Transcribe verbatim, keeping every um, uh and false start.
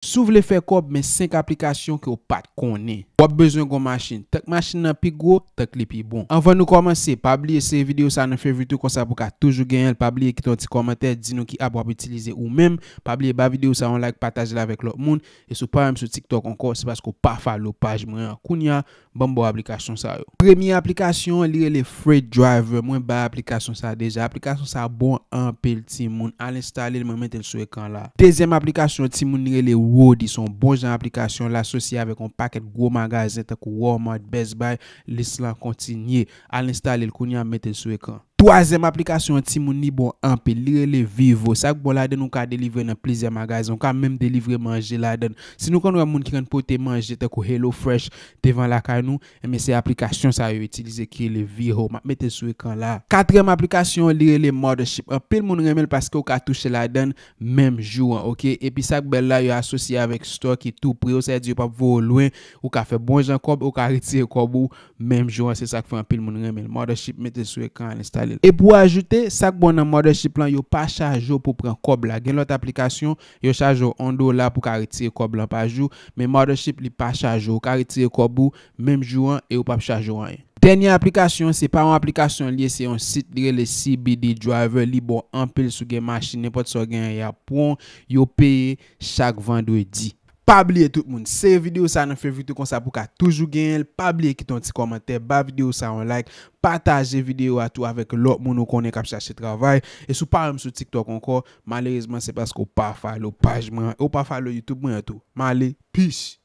Si w vle fè kòb, men senk aplikasyon ke w pa t konnen. W ap bezwen gon machin. Tank machin nan pi gwo, tank li pi bon. Anvan nou kòmanse, pa bliye sere videyo sa nan favorite ou konsa pou w ka toujou genyen l. Pa bliye kite yon ti kòmantè, di nou ki app w ap itilize ou menm. Pa bliye ba videyo sa yon like, pataje l avèk lòt moun. E si w pa menm sou TikTok ankò, se paske w pa follow paj mwen an. Kounye a, ban m ba w aplikasyon sa yo. Premye aplikasyon an, li rele Freight Driver. Mwen bay aplikasyon sa deja. Aplikasyon sa bon anpil, timoun. Al enstale l, mwen mete l sou ekran la. Dezyèm aplikasyon, timoun, li rele Roadie. Se yon bon jan aplikasyon. L asosye avèk yon pakèt gwo magazen tankou Walmart, Best Buy. Lis lan kontinye. Al enstale l kounye a, mete l sou ekran. Twazyèm aplikasyon an, timoun, li bon anpil. Li rele Vivo. Sa k bon ladan l, ou ka delivre nan plizyè magazen. Ou ka menm delivre manje ladan l. Si nou konn wè moun ki konn pote manje tankou HelloFresh devan lakay nou, enben se aplikasyon sa yo itilize ki rele Vivo. M ap mete l sou ekran la. Katriyèm aplikasyon an, li rele Mothership. Anpil moun renmen l paske ou ka touche ladan l menm jou an, oke? Epi sa k bèl la, yo asosye avèk store ki tou pre w, sa vle di yo p ap voye w lwen, ou ka fè bon jan kòb, ou ka retire kòb ou menm jou an, se sa k fè anpil moun renmen l. Mothership, mete l sou ekran, al enstale l. E pou ajoute, sa k bon nan Mothership lan, yo pa chaje w pou pran kòb la. Gen lòt aplikasyon, yo chaje w yon dola pou ka retire kòb lan pa jou, men Mothership, li pa chaje w. Ou ka retire kòb ou menm jou an e yo p ap chaje w anyen. Dènye aplikasyon, se pa yon aplikasyon li ye, se yon sit, li rele C B D Driver, li bon anpil si w gen machin, nenpòt sa w genyen, y ap pran w, yo peye chak vandredi. Pa bliye tout moun, sere videyo sa nan favorite ou konsa pou w ka toujou genyen l. Pa bliye kite yon ti kòmantè, ba videyo sa yon like, pataje videyo a tou avèk lòt moun ou konnen k ap chache travay. E si w pa wè m sou TikTok ankò, malerezman se paske w pa follow paj mwen an, e w pa follow YouTube mwen an tou. M ale, peace.